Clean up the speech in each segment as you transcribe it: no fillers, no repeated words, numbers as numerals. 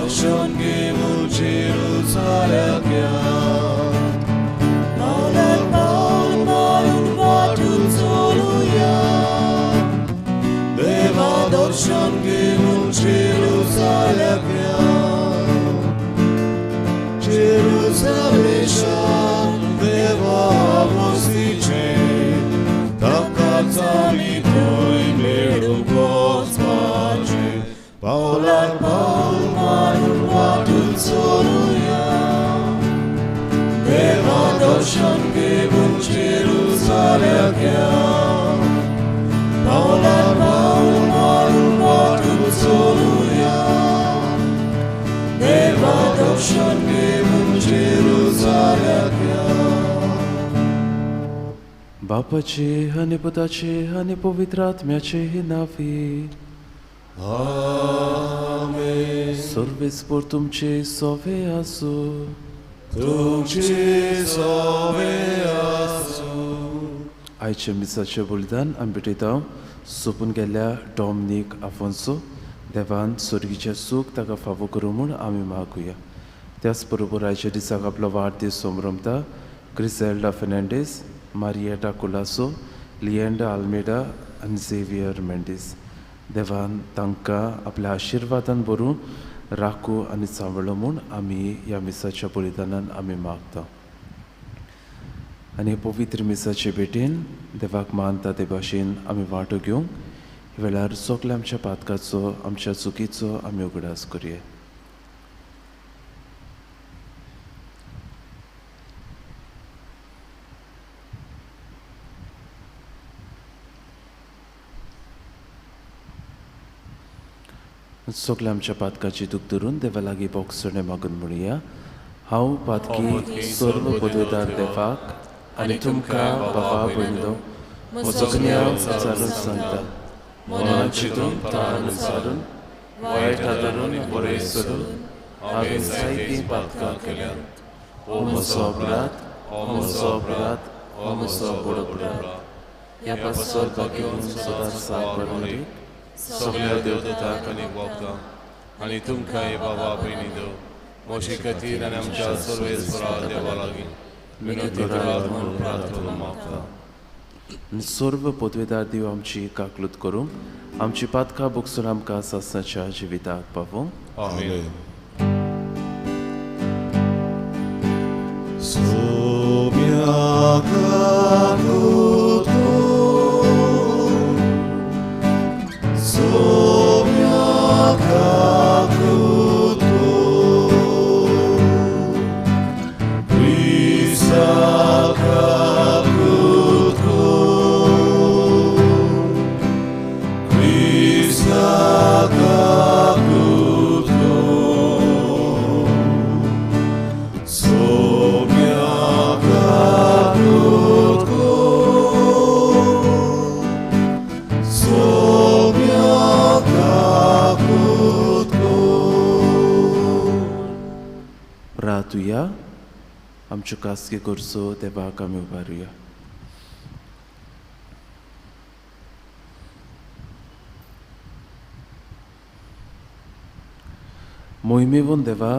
दर्शन घेवन जेरुजाल्याक या. पावलान पावल मारून वाटून चलुया, देवा दर्शन घेवन जेरुजाल्याक या. जेरुजालेशान देवा वस्तीचें, ताकाच आमी थंय मेळूंक वचपाचें. पावलान पावल मारून वाटून चलुया, देवा दर्शन घेवन जेरुजाल्याक या. पावलान पावल मारून वाटून चलुया, देवा दर्शन घेवन जेरुजाल्याक या. बापाचे आनी पुताचे आनी पवित्र आत्म्याचे नांवी. आमेन. सर्वेस्पर तुमचे सोवे आसूं. तुमचे सोवे आसूं. आयच्या मिसाचें बलिदान आमी भेटयता सोंपून गेल्ल्या डॉमनीक आफोन्सो. देवान स्वर्गीचें सूख ताका फावो करूं म्हूण आमी मागुया. त्याच बरोबर आयच्या दिसाक आपलो वाडदीस संभ्रमता ग्रिसेल्डा फेर्नांडीस, मारिएटा कुलासो, लिएंडा आल्मेडा आनी झेवियर मेंडीस. देवान तांकां आपल्या आशिर्वादान भरून राखू आनी सांबाळो म्हूण आमी ह्या मिसाच्या बलिदानान आमी मागता. आनी हे पवित्र मिसाचे भेटेन देवाक मानता ते भाशेन आमी वांटो घेवंक वेळार सगल्या आमच्या पातकाचो, आमच्या चुकीचो आमी उगडास करुया. सगल्या आमच्या पातकाची दूख धरून देवा लागीं बोगसणें मागून म्हणुया. हांव पातकी सर्व पदवेदार देवाक आनी तुमकां बाबा भयणीनो म्हजो गुन्यांव विचारून सांगता. मनान चिंतून तणान विचारून वायट आदरून बरें सोदून हांवें जायतीं पातकां केल्यांत. हो म्हजो अपराध, हो म्हजो अपराध, हो म्हजो व्हड अपराध. ह्या पासत भाग्यवंत सदांच साथ मरीक सगळ्या देवदूतांक आनी भक्तांक आनी तुमकांय बाबा भयणीनो म्हजे खातीर आनी आमच्या सर्वेस्परा देवा लागीं विनंती करात म्हूण प्रार्थना मागता. सर्व पदवेदार देव आमची काकलूत करूंक, आमची पातकां भोगसून आमकां सासणाच्या जिविताक पावोवंक. आमेन. सोम्या काकूत कर, सोम्या काकूत कर, क्रिस्ता काकूत कर, क्रिस्ता काकूत कर, सोम्या काकूत कर, सोम्या काकूत कर. प्रार्थुया. आमच्यो खासगी गरजो देवाक आमी उबारुया. मोहिमेवन देवा,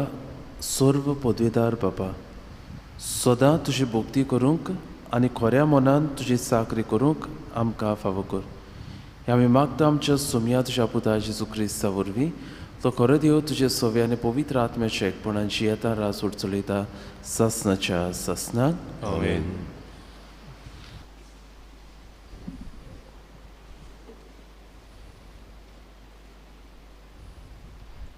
सर्व पदवेदार बाबा, सदां तुजी भक्ती करूंक आनी खऱ्या मनान तुजी चाकरी करूंक आमकां फावो कर. हें आमी मागता आमच्या सोमया तुज्या पुता जेजू क्रिस्ता वरवीं. तो खरो देव तुजे सवे आनी पवित्र आत्म्याच्या एकपणान जियेता, राज चलयता सासणाच्या सासणाक. आमेन.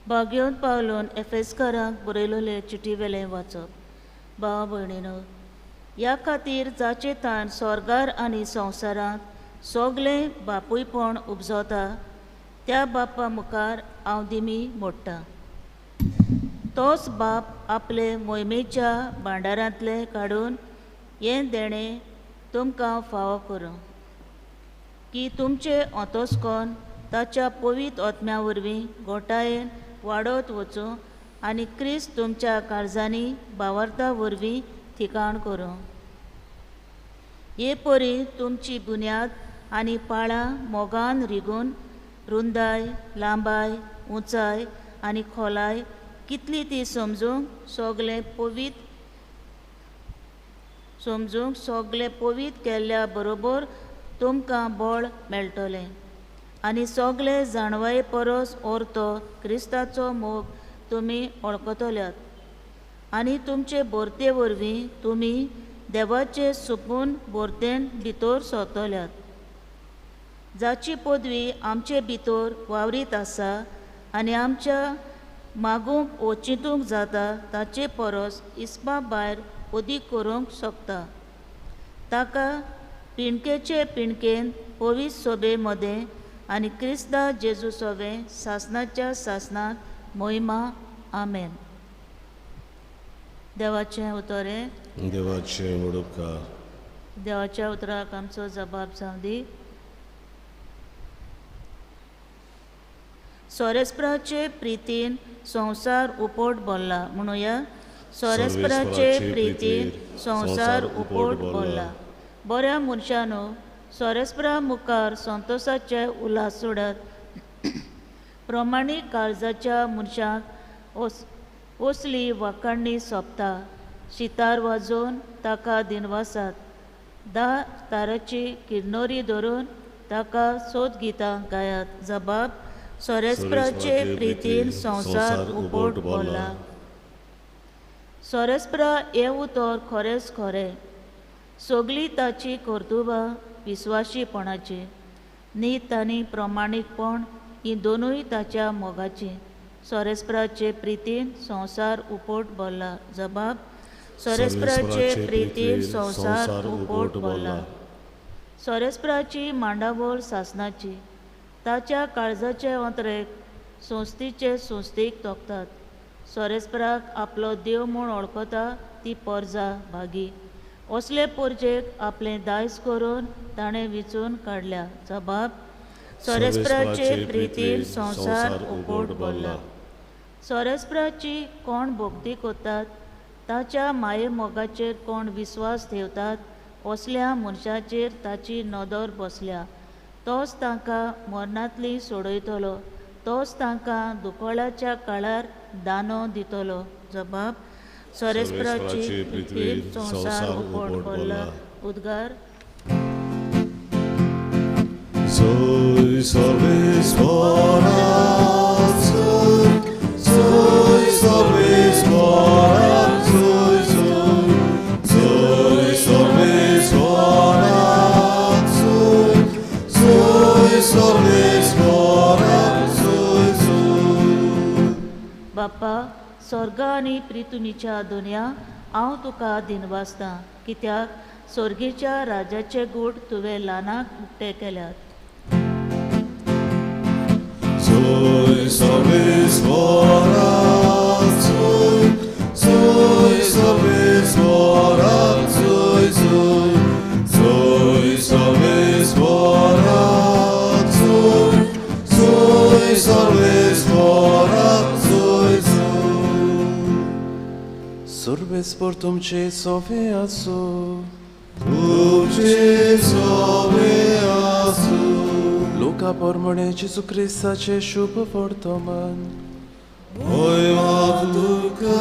भाग्यवंत पावलोन एफेस्कारांक बरयलेले चिटी वेलें वाचप. भाव भयणीनो, ह्या खातीर जाचे तान स्वर्गार आनी संवसारांत सगलें बापूयपण उपजता त्या बापा मुखार हांव दिमी मोडटा. तोच बाप आपले मोहिमेच्या भांडारांतलें काडून हें देणें तुमकां फावो करूं की तुमचें अंतस्कर्ण ताच्या पवित्र आत्म्या वरवीं घोटायेन वाडत वचूं आनी क्रिस्त तुमच्या काळजांनी भावार्था वरवीं ठिकाण करूं. हे परी तुमची बुन्याद आनी पाळां मोगान रिगून रुंदाय, लांबाय, उंचाय आनी खोलाय कितली ती समजूंक सगळें पवित्र समजूंक सगळें पवित्र केल्ल्या बरोबर तुमकां बळ मेळटलें आनी सगळे जाणवाये परस orto क्रिस्ताचो मोग तुमी वळखतल्यात आनी तुमचे भरते वरवीं तुमी देवाचे सुपून भरतेन भितर सरतल्यात. जाची पदवी आमचे भितर वावरीत आसा आनी आमच्या मागूंक वो चिंतूंक जाता ताचे परस इस्पा भायर अदीक करूंक शकता. ताका पिणकेचे पिणकेन पवित्र सोबे मदें आनी क्रिस्ता जेजू सोबे सासनाच्या सासनाक मोहिमा. आमेन. देवाचें उतर हें देवाचें उडपकार. देवाच्या उतराक आमचो जबाब जावं दी. सोरेस्पराचे प्रितीन संवसार उपट भरला म्हणुया. सोरेस्पराचे प्रितीन संवसार उपट भरला. बऱ्या मनशानो सोरेस्परा मुखार संतोसाचे उल्हास सोडात. प्रमाणीक काळजाच्या मनशाक असली वाखाणणी सोंपता. शितार वाजोवन ताका दिनवासात. 10 ताराची किरनोरी धरून ताका सोद गितां गायात. जबाब सोरेस्पराचे प्रितीन संवसार उपट भरला. सोरेस्परा हें उतर खरेंच खरें. सगळीं ताची कर्तुबां विस्वाशीपणाची नीत आनी प्रमाणीकपण ही दोनूय ताच्या मोगाची. सोरेस्पराचे प्रितीन संवसार उपट भरला. जबाब सोरेस्पराचे प्रितीन संवसार उपट भरला. सोरेस्पराची मांडावळ सासनाची. ताच्या काळजाचे अंतरेक संस्थीचे संस्थेक तोखतात. सोरेस्पराक आपलो देव म्हूण वळखता ती परजा भागी. असले परजेक आपलें दायज करून ताणें विचून काडल्या. जबाब सोरेस्पराचे प्रितीन संवसार उपट भरला. सोरेस्पराची कोण भक्ती करतात ताच्या माये मोगाचेर कोण विस्वास ठेवतात असल्या मनशाचेर ताची नदर बसल्या. तोच तांकां मरणांतली सोडयतलो. तोच तांकां दुकळाच्या काळार दानो दितलो. जबाब सोरेस्पराची प्रितीन संवसार उपट भरला. उद्गार Soy Sorvesvara, soy, soy Sorvesvara, soy, soy, soy Sorvesvara, soy, soy Sorvesvara, soy, soy. बाप्पा स्वर्ग आनी प्रितुमीच्या दुनिया हांव तुका दिनवासतां कित्याक स्वर्गीच्या राजाचे गूट तुवें ल्हानाक उक्ते केल्यात. Soy Sorvesvara, soy, soy Sorvesvara, soy, soy, soy Sorvesvara, soy, soy Sorvesvara, soy, soy. Sorvespor तुमचे सोवे आसूं. तुमचे सोवे आसूं. लुका प्रमाणे जेजू क्रिस्ताचें शुभ वर्तमान. मोहिमा तुका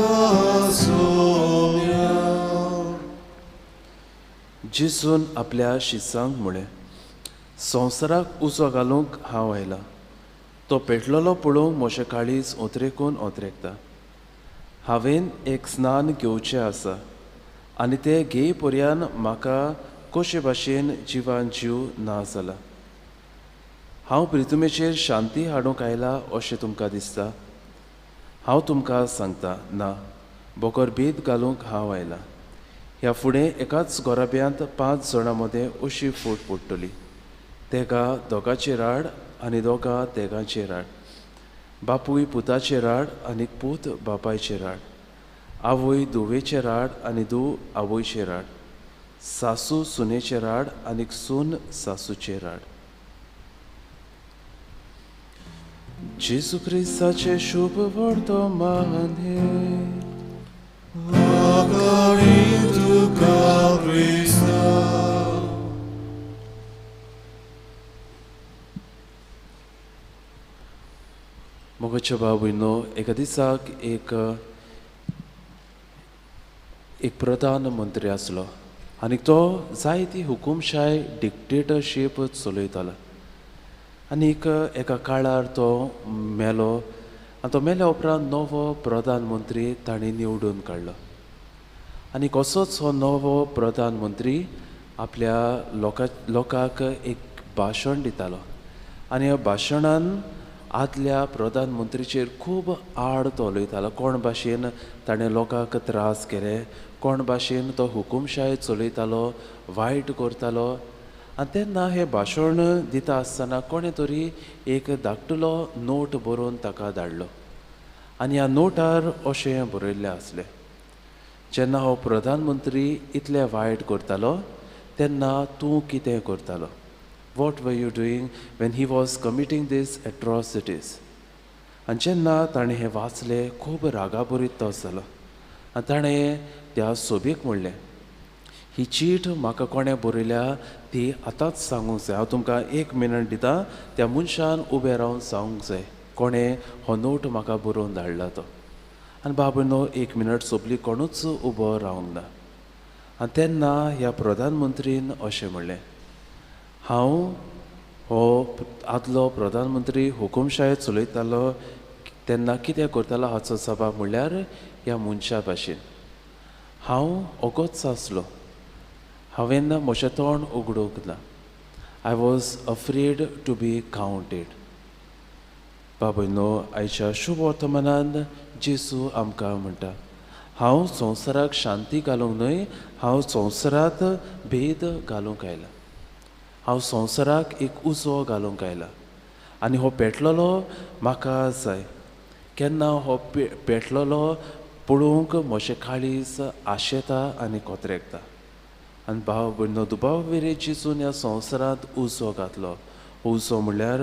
सोम्या. जेजून आपल्या शिसांक म्हळें, संवसाराक उजो घालूंक हांव आयलां. तो पेटलेलो पळोवंक म्हजें काळीज ओतरेकून ओतरेकता. हांवें एक स्नान घेवचें आसा आनी तें घेय पर्यान म्हाका कशे भाशेन जिवान जीव ना जाला. हांव प्रितुमेचेर शांती हाडूंक आयला अशें तुमकां दिसता? हांव तुमकां सांगता ना, बोकर भेद घालूंक हांव आयला. ह्या फुडें एकाच घराब्यांत 5 जाणां मदें अशी फूट पडटली. तेगा दोगाचेर आड आनी दोगा तेगांचेर आड. बापूय पुताचेर आड आनी पूत बापायचेर आड. आवय धुवेचेर आड आनी धूव आवयचेर आड. सासू सुनेचेर आड आनी सून सासूचेर आड. जेजू क्रिस्ताचें शुभ वर्तमान हें. आकाणी तुका क्रिस्ता. मोगाच्या बाबूनो, एका दिसाक एक एक प्रधानमंत्री आसलो आनी तो जायती हुकुमशाय डिक्टेटरशीप चलयतालो. आनीक एका काळार तो मेलो आनी तो मेल्या उपरांत नवो प्रधानमंत्री तांणी निवडून काडलो. आनी कसोच हो नवो प्रधानमंत्री आपल्या लोकांक एक भाशण दितालो आनी ह्या भाशणान आदल्या प्रधानमंत्रीचेर खूब आड तो उलयतालो. कोण भाशेन ताणें लोकांक त्रास केले, कोण भाशेन तो हुकुमशाय चलयतालो, वायट करतालो. आनी तेन्ना हें भाशण दिता आसतना कोणें तरी एक धाकटुलो नोट बरोवन ताका धाडलो आनी ह्या नोटार अशें बरयल्लें आसलें, जेन्ना हो प्रधानमंत्री इतलें वायट करतालो तेन्ना तूं कितें करतालो? What were you doing when he was committing these atrocities? आनी जेन्ना ताणें हें वाचलें खूब रागाभरीत तो जालो आनी ताणें त्या सोबीक म्हणलें, ही चीट म्हाका कोणें बरयल्या ती आतांच सांगूंक जाय. हांव तुमकां एक मिनट दितां, त्या मनशान उबें रावन सांगूंक जाय कोणें हो नोट म्हाका बरोवन धाडला तो. आनी बाबूनो, एक मिनट सोंपली, कोणूच उबो रावंक ना. आनी तेन्ना ह्या प्रधानमंत्रीन अशें म्हणलें, हांव हो आदलो प्रधानमंत्री हुकुमशाय चलयतालो तेन्ना कितें करतालो हाचो जबाब म्हणल्यार ह्या मनशा भाशेन हांव ओगोच आसलो, हांवें म्हजें तोंड उगडूंक ना. I was afraid to be counted. बाबूनो, आयच्या शुभ वर्तमानान जेजू आमकां म्हणटा, हांव संवसाराक शांती घालूंक न्हय, हांव संवसारांत भेद घालूंक आयला. हांव संवसाराक एक उजो घालूंक आयला आनी हो पेटलेलो म्हाका जाय. केन्ना हो पेटलेलो पळोवंक म्हजें काळीज आशेता आनी कोत्रेकता. आनी भाव भयणो, दुबाव वेरे जेजून ह्या संवसारांत उजो घातलो. उजो म्हणल्यार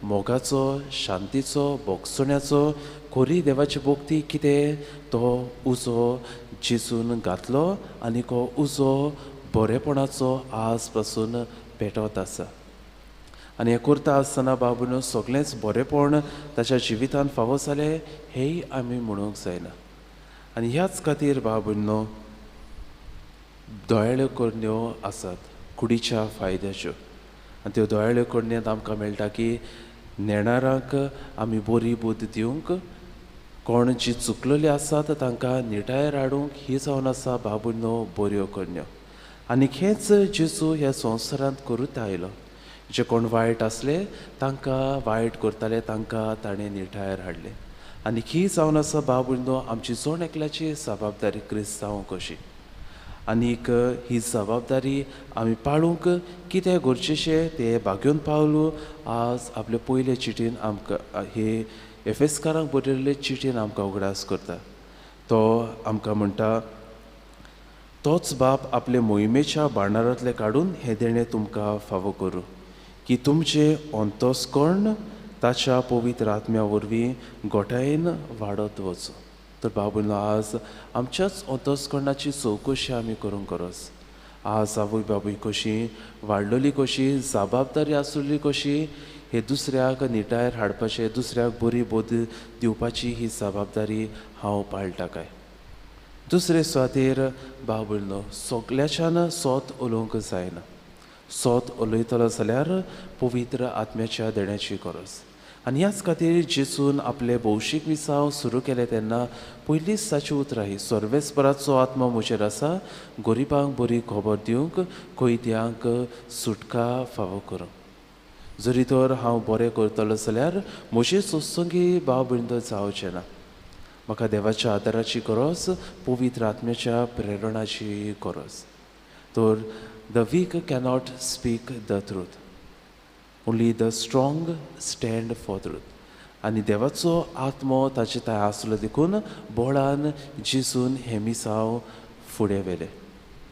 मोगाचो, शांतीचो, भोगसण्याचो, खरी देवाची भक्ती कितें तो उजो जेजून घातलो आनी हो उजो बरेपणाचो आज पासून पेटत आसा. आनी हें करता आसतना बाबून सगळेंच बरेपण ताच्या जिवितान फावो जालें हेंय आमी म्हणूंक जायना. आनी ह्याच खातीर बाबूनो, दोयाळ्यो करण्यो आसात कुडीच्या फायद्याच्यो आनी त्यो दोयाळ्यो करण्यांत आमकां मेळटा की नेणारांक आमी बरी बुद्द दिवंक, कोण जी चुकलेली आसात तांकां निटायेर हाडूंक ही जावन आसा बाबूनो बऱ्यो करण्यो. आनी हेंच जेजू ह्या संवसारांत करूत आयलो. जे कोण वायट आसले तांकां वायट करताले तांकां ताणें निठायर हाडले. आनी ही जावन आसा बाबूनो आमची जण एकल्याची जबाबदारी क्रिस्तांव कशी. आनीक ही जबाबदारी आमी पाळूंक कितें गरजेचें तें भाग्योन पावलो आज आपले पयले चिटीन आमकां हे एफेस्कारांक बरयल्ले चिटीन आमकां उगडास करता. तो आमकां म्हणटा, तोच बाप आपले मोहिमेच्या भांडारांतलें काडून हें देणें तुमकां फावो करूं की तुमचें अंतस्कर्ण ताच्या पवित्र आत्म्या वरवीं गोठायेन वाडत वचूं. तर बाबूनो, आज आमच्याच अंतस्कर्णाची चवकशी आमी करूंक गरज. आज आवय बापूय कशी वाडलेली, कशी जबाबदारी आसलेली, कशी हे दुसऱ्याक निटायर हाडपाचें, दुसऱ्याक बरी बोध दिवपाची ही जबाबदारी हांव पाळटा काय? दुसरे सुवातेर बाबुलो, सगल्याच्यान सोत उलोवंक जायना. सोत उलयतलो जाल्यार पवित्र आत्म्याच्या देण्याची गरज. आनी ह्याच खातीर जेजून आपले भौशीक मिसांव सुरू केलें तेन्ना पयलींच ताची उतरां ही, सर्वेस्पराचो आत्मो म्हजेर आसा, गरिबांक बरी खबर दिवंक, कैद्यांक सुटका फावो करूंक. जरी तर हांव बरें करतलो जाल्यार म्हजी सत्संगी भाव भयण जावचें ना. म्हाका देवाच्या आदाराची गरज, पवित्र आत्म्याच्या प्रेरणाची गरज. तर the weak cannot speak the truth, only the strong stand for truth. आनी देवाचो आत्मो ताचे थंय आसलो देखून बोळान जेजून हें मिसांव फुडें व्हेलें.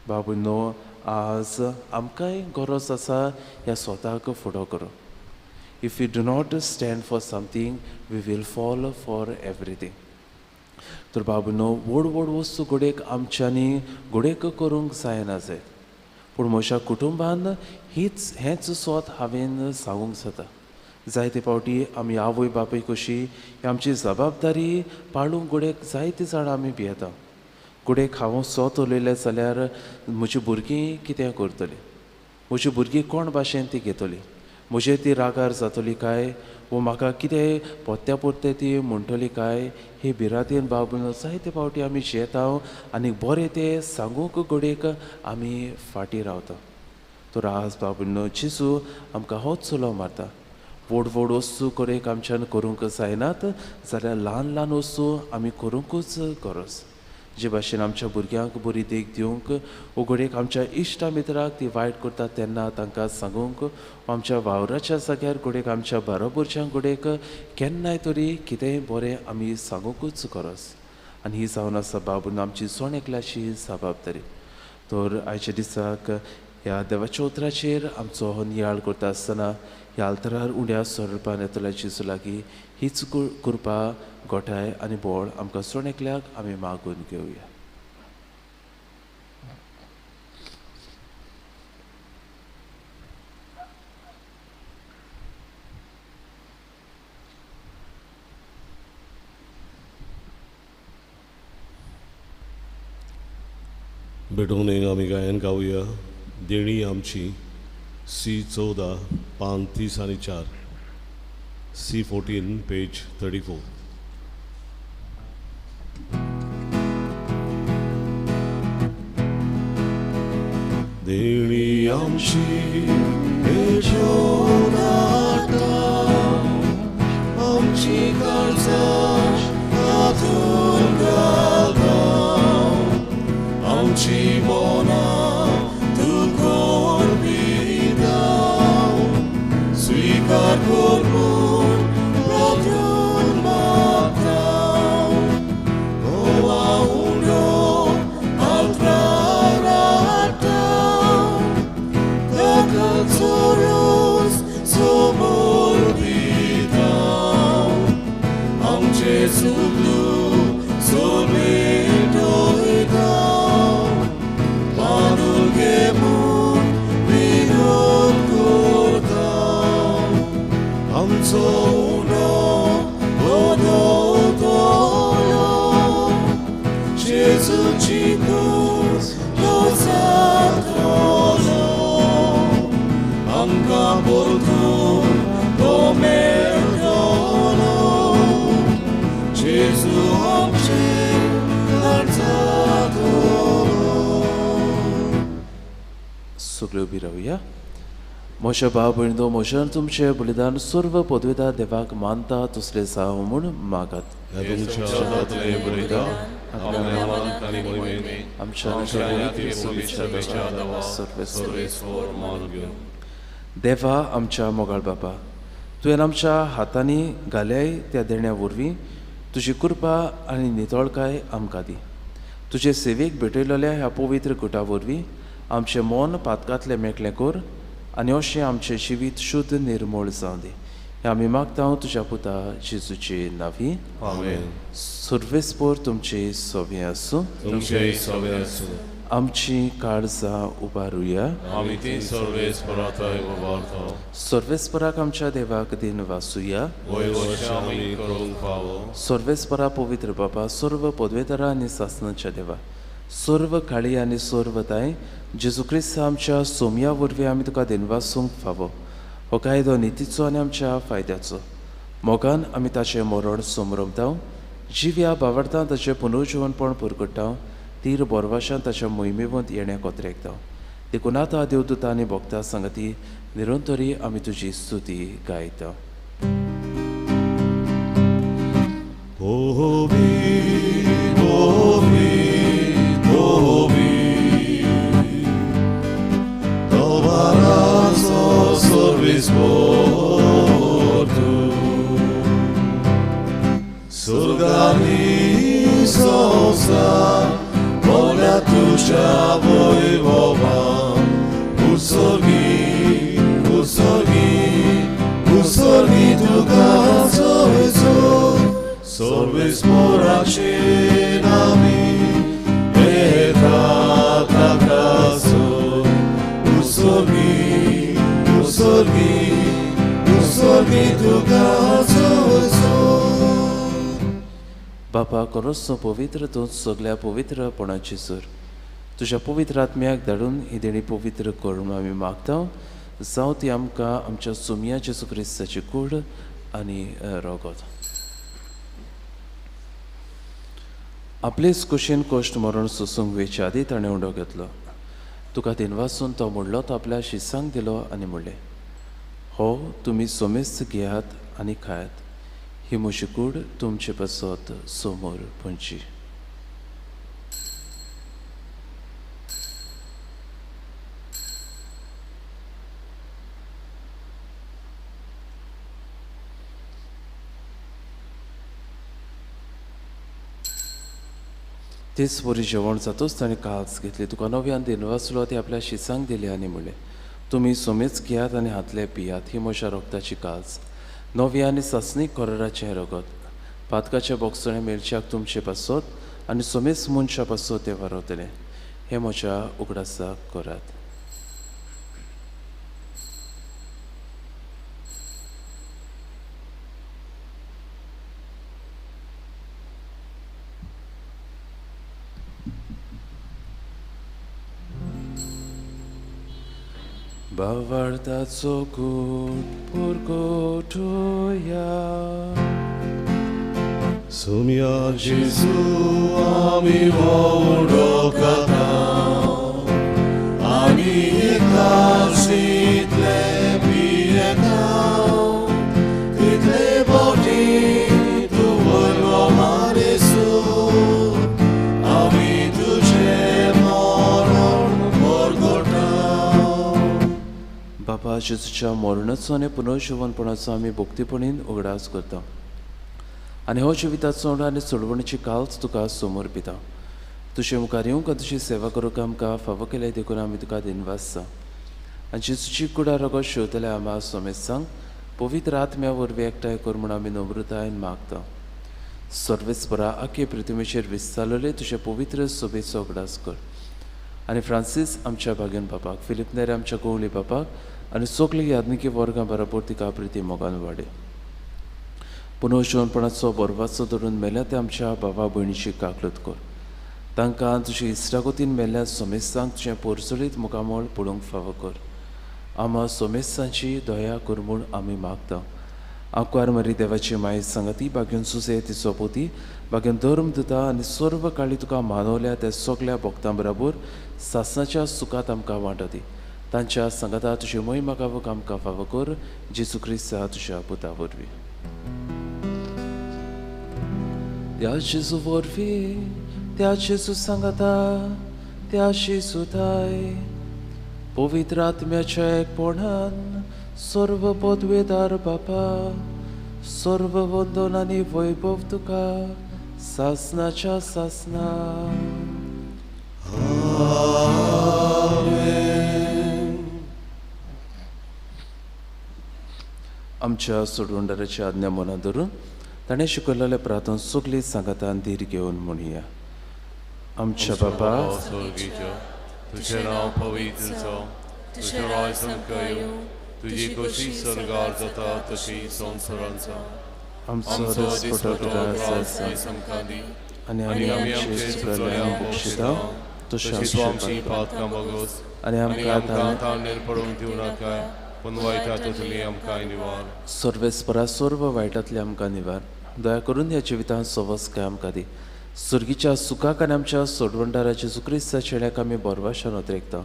बाबूनो, आज आमकांय गरज आसा ह्या स्वताक फुडो करूंक. If you do not stand for something, we will fall for everything. तर बाबूनो, व्हड व्हड वस्तू घडयेक आमच्यांनी घडयेक करूंक जायना जायत, पूण म्हज्या कुटुंबान हीच हेंच स्वत हांवें सांगूंक जाता. जायते फावटी आमी आवय बापूय कशी आमची जबाबदारी पाळूंक घडयेक जायते जाणां आमी भियेता. घडयेक हांव सोत उलयलें जाल्यार म्हजी भुरगीं कितें करतलीं, म्हजी भुरगीं कोण भाशेन ती घेतली, म्हजेर ती रागार जातली काय वो म्हाका कितें पोत्या पुरतें ती म्हणटली काय, हे भिरांतेन बाबून जायते फावटी आमी जियेता आनी बरें तें सांगूंक घडयेक आमी फाटीं रावता. तर आज बाबून जेजू आमकां होच चलो मारता. व्हड व्हड वस्तू घडयेक आमच्यान करूंक जायनात जाल्यार ल्हान ल्हान वस्तू आमी करूंकूच गरज. जे भाशेन आमच्या भुरग्यांक बरी देख दिवंक वो घडयेक आमच्या इश्टा मित्राक ती वायट करतात तेन्ना तांकां सांगूंक, आमच्या वावराच्या जाग्यार घडयेक आमच्या बरोबरच्यांक घडयेक केन्नाय तरी कितेंय बरें आमी सांगूंकूच गरज. आनी ही जावन आसा बाबून आमची जण एकल्याची जबाबदारी. तर आयच्या दिसाक ह्या देवाच्या उतराचेर आमचो हो नियाळ करता आसतना ह्या आल्तरार उण्या स्वरुपान येतल्या जेजू लागीं हीच कृपा गोठाय आनी बोळ आमकां जण एकल्याक आमी मागून घेवया. भेटून आमी गायन गावया देणी आमची सी 14 पान 30 आनी 4, सी 14 पेज 34. देणी आमची आमची काळजां हातून घालता, आमची मनां तुका अर्पिता, स्वीकार कर म्हूण प्रार्थून मागता. गोवा उंडो आल्तरार हाडटा, ताका चोरोस समर्पिता, आमचे सुखदुख सगळें टळयता, मानून घे म्हूण विनोद करता. आमचो उंडो बदलतलो, जेजूची कूस जातलो, आमकां परतून तो मेळटलो, जेजू आमचेर नाचतलो. सगळ्यो उबी रावया. म्हज्या भाव भयणींनो, म्हज्या तुमचें बलिदान सर्व पदवेदार देवाक मानता तसलें जावं म्हूण मागात. आमच्या देवा, आमच्या मोगाळ बापा, तुवें आमच्या हातांनी घाल्याय त्या देण्या वरवीं तुजी कृपा आनी नितळकाय आमकां दी. तुजे सेवेक भेटयलेल्या ह्या पवित्र गुटा वरवीं आमचें मन पातकांतलें मेकळें कर आनी अशें आमचें जिवीत शुद्ध निर्मूळ जावं दी. हें आमी मागता तुज्या पुता जेजूचे नांवी. आमेन. सर्वेस्पोर तुमचे सोबें आसूं. तुमचे सोबें आसूं. आमची काळजां उबारुया. आमी ती सर्वेस्पराक उबारता. सर्वेस्पराक आमच्या देवाक दिन वासुया. आमी करूंक फावो. सर्वेस्परा पवित्र बाबा, सर्व पदवेदारा आनी सासनाच्या देवा, सर्व काळी आनी सर्वताय जेजू क्रिस्त आमच्या सोमया वरवीं आमी तुका दिनवासूंक फावो. हो कायदो नितीचो आनी आमच्या फायद्याचो. मोगान आमी ताचें मरण समरमता, जिव्या बावडता ताचें पुनर्जिवनपण पुरगट्टा, तीर बोरवाशान ताच्या मोहिमेवंत येण्या कोत्रेकता. देखून आतां देवदूता आनी भक्ता संगती निरंतरी आमी तुजी स्तुती गायता. Surgani sosa, vola tuja vojvova, usorgi, usorgi, usorgi tuka soveso, sorves morace nami, eta takaso, usorgi, usorgi, usorgi तुका सोंसो. बापा करोस पवित्र तूं सगळ्या पवित्रपणाची सर तुज्या पवित्र आत्म्याक धाडून ही देणी पवित्र करून आमी मागता जावं ती आमकां आमच्या सुमया जेजू क्रिस्ताची कूड आनी रगत. आपलेच कुशीन कश्ट मरण सोसूंक वेचे आदी ताणें उंडो घेतलो. तुका दिनवासून तो म्हणलो तो आपल्या शिसांक दिलो आनी म्हणलें, हो तुमी सोमेस्त घेयात आनी खायात, ही म्हजी कूड तुमचे पासत समोर पंची. तेच वरी जेवण जातूच ताणें काल्स घेतली, तुका नव्यान दिनवासलो, ती आपल्या शिसांक दिली आनी म्हणलें, तुमी सोमेच घेयात आनी हातले पियात, ही म्हज्या रगताची काल्स, नव्या आनी सासणीक कराराचें रगत, पातकाचें बोगसणें मेळच्याक तुमचे पासत आनी सोमेच मनशा पासत तें वारवतलें. हें म्हज्या उगडासाक करात. भावार्थाचो गूट पुरगोटोया सुम्या जेजू आमी वडोकता आनी कासीतले पियेता तितले बोटी तूं वयलो मारेसू आमी तुजें मरण परगटा. बापा जेजूच्या मरणाचो आनी पुनर्जिवनपणाचो आमी भक्तीपणीन उगडास करता आनी हो जिविताचो आनी सोडवणीची काल्स तुका समर्पिता. तुजे मुखार येवंक आनी तुजी सेवा करूंक आमकां फावो केलें देखून आमी तुका दिनवासता. आनी जेजूची कुडा रगत शेवतल्या आमा सोमेस्तांक पवित्र आत्म्या वरवीं एकठांय कर म्हूण आमी नम्रतायेन मागता. सर्वेस्परा आखे पृथ्वीचेर विस्तारलेले तुजे पवित्र सभेचो उगडास कर आनी फ्रांसीस आमच्या भाग्यन बापाक, फिलीप नेरे आमच्या गोवली बापाक आनी सगळी याज्ञिकी वर्गां बरोबर तिका प्रिती मोगान वाडय. पुनर्जिवनपणाचो बरवाचो धरून मेल्या ते आमच्या बाबा भयणीची काकलूत कर. तांकां तुजी इश्टागतीन मेल्ल्या सोमेस्तांक तुजें पोरचडीत मुखामळ पळोवंक फावो कर. आमा सोमेस्तांची दया कर म्हूण आमी मागता. आंकवार मरी देवाची माय सांगाती बागेवन सुसे तिचो पोती बागेवन धर्म दिता आनी सर्व काळी तुका मानवल्या त्या सगल्या भक्तां बरोबर सासणाच्या सुखात आमकां वांटो दी. तांच्या सांगाता तुजी महिमा गावक आमकां फावो कर, जेजू क्रिस्ता तुज्या पुता वरवीं. त्या जेजू वरवीं, त्या जेजू सांगाता, त्या जेजूताय पवित्र आत्म्याच्या एकपणान सर्व पदवेदार बापा, सर्व वंदन आनी वैभव तुका सासणाच्या सासणा. आमच्या सोडवणदाराची आज्ञा मनां धरून ताणें शिकयलेलें प्रार्थना सगळी सांगातान धीर घेवन म्हणया. आमच्या बापा स्वर्गीच्या, तुझें नांव पवित्र जावं, तुजें राज आमकां येवं, तुजी खोशी स्वर्गार जाता तशी संवसारांत जावं. आमचो दिसपटो ग्रास आयज आमकां दी आनी आनी आमी आमी आमचे आमचे चुकलेल्यांक बक्षिता तशें तशी तूं आमची आमचे पातकां भोगोस आनी आनी आमकां आमकां ताळणेर पडूंक दिवं नाका, पूण वायटांतली आमकां निवार. सर्वेस्परा सर्व वायटांतले आमकां निवार. दया करून ह्या जिवितांत सवस्काय आमकां दी. सुर्गीच्या सुखाक आनी आमच्या सोडवणदारा जेजू क्रिस्ता चेड्याक आमी बोरवाशान उतरेकता.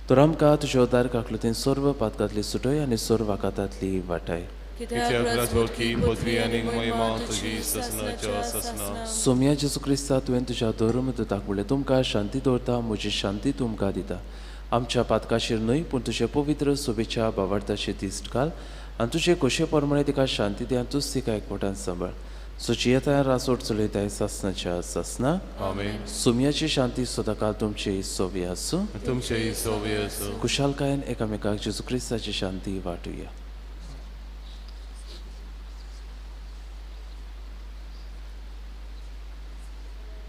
तर आमकां तुज्या उदार काकलुतीन सर्व पातकांतली सुटय आनी सर्व आकातांतली वाटाय. कित्याक राजवटकी पदवी आनी महिमा तुजी सासणाच्या सासणा. सोम्या जेजू क्रिस्ता, तुवें तुज्या धर्म दुताक म्हणलें, तुमकां शांती दवरता, म्हजी शांती तुमकां दिता. आमच्या पातकाचेर न्हय पूण तुजे पवित्र सोबेच्या भावार्थाचेर दिश्ट घाल आनी तुजे खोशे प्रमाणे तिका शांती दी आनी तूच तिका एकवटान सांबाळ. सो येता रासोट चलयताय सासणाच्या सासणा. आमेन. सोम्याची शांती सदांकाळ तुमची सोबी आसूं. तुमचेय सोबी आसूं. कुशालकायेन एकामेकाक जेजू क्रिस्ताची शांती वांटुया.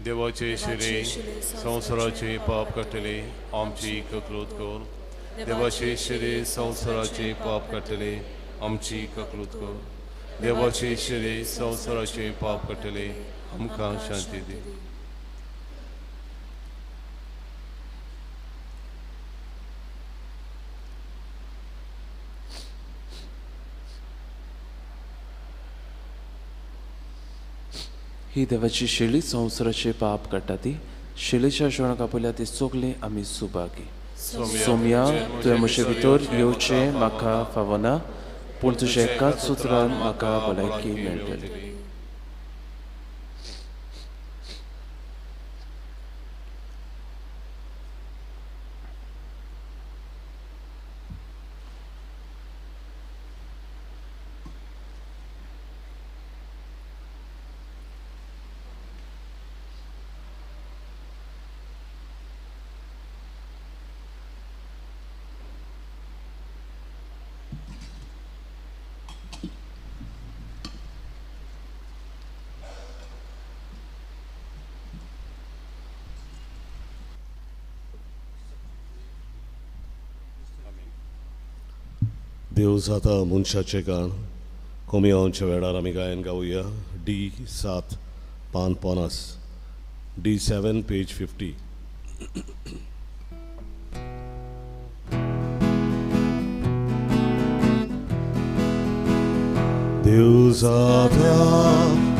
देवाचे शिरे संवसाराचे पाप काडटले आमची ककलूत कर. देवाचे शिरे संवसाराचे पाप काडटले आमची ककलूत कर. देवाचे शिरे संवसाराचे पाप काडटले, आमकां शांती दी. ही देवाची शेळी संवसाराचे पाप काडटा ती शेळीच्या जेवणाक आपल्या ती सगळीं आमी सुभागी. सोम्या, तुवें म्हजे भितर येवचें म्हाका फावना, पूण तुज्या एकाच सुत्रान म्हाका भलायकी मेळटली. देव जाता मनशाचें गाण कोमियांच्या वेळार आमी गायन गावया. डी 7 पान 50, डी 7 पेज 50. देव जाता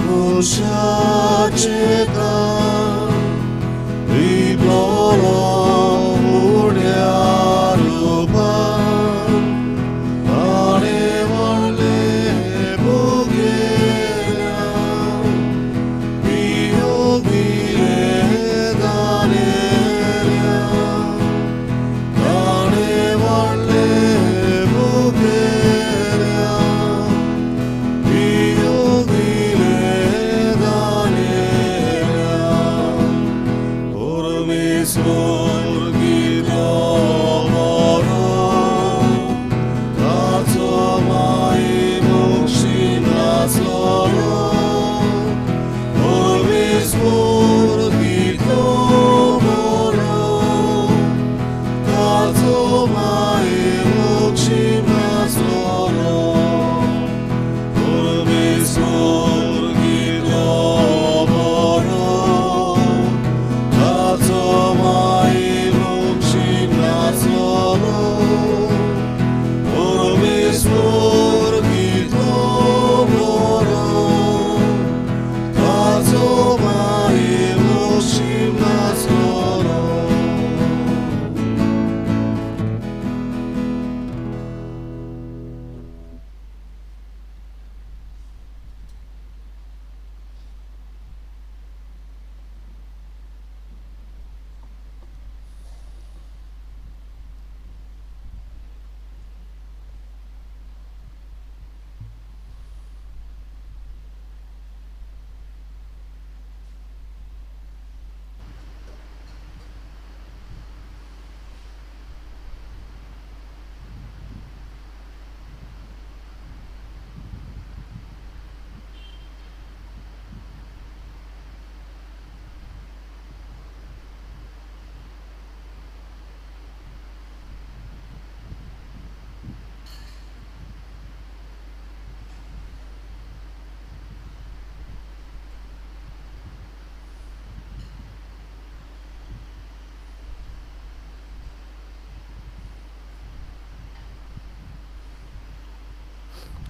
मनशाचें गाण रिबलो उड्या रुपान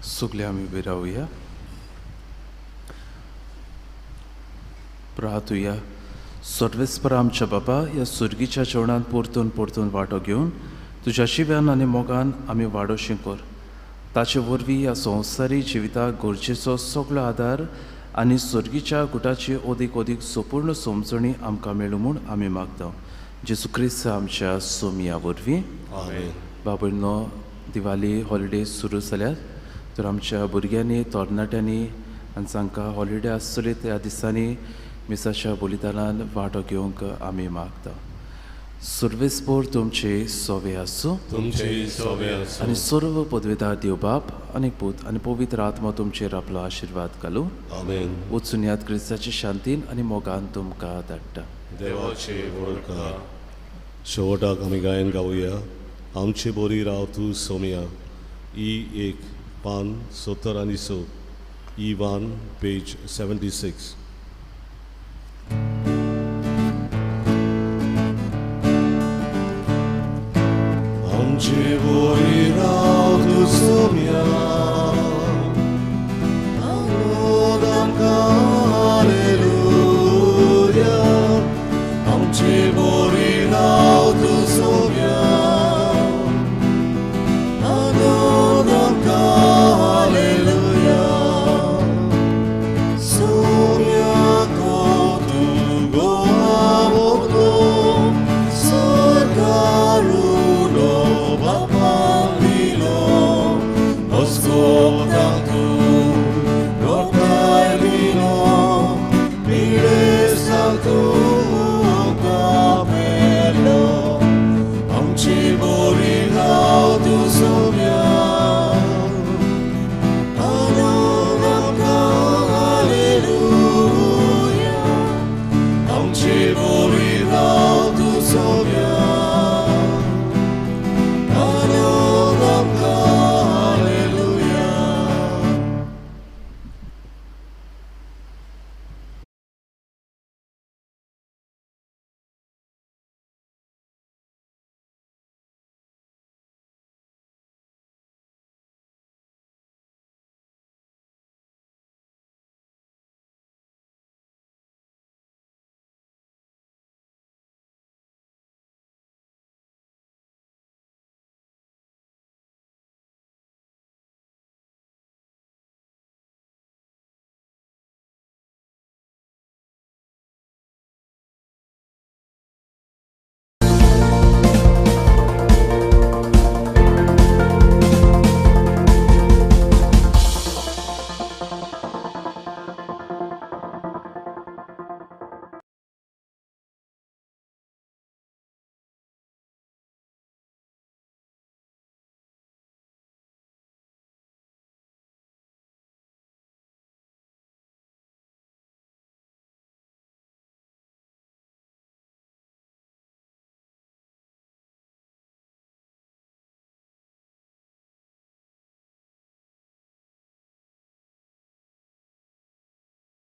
सगळे आमी उबे रावया, प्रार्थुया. सर्वेस्पर आमच्या बाबा, ह्या सुर्गीच्या जेवणांत परतून परतून वांटो घेवन तुज्या शिव्यान आनी मोगान आमी वाडोवशी कर. ताचे वरवीं ह्या संवसारी जिविताक गरजेचो सगळो आदार आनी सुर्गीच्या गुटाची अदीक अदीक संपूर्ण समजणी आमकां मेळूं म्हूण आमी मागता. जेजू क्रिस्त आमच्या सोमया वरवीं. बाबयनो, दिवाली हॉलिडे सुरू जाल्यात तर आमच्या भुरग्यांनी, तरणाट्यांनी आनी जांकां हॉलिडे आसतली त्या दिसांनी मिसाच्या बलिदानान वांटो घेवंक आमी मागता. सर्वेस्पर तुमचे सोवे आसूं, तुमचे सोवे आसूं आनी सर्व पदवेदार देव बाप आनी पूत आनी पवित्र आत्मा तुमचेर आपलो आशिर्वाद घालूं. आमेन. वचून याद क्रिस्ताचे शांतीन आनी मोगान तुमकां धाडटा. देवाचे वळखा. शेवटाक आमी गायन गावया. आमचे बोरी राव तूं सोमया. ई 1 पान 70 आनी 6, ई 1 पेज 76. आमचे वयर राव तूं.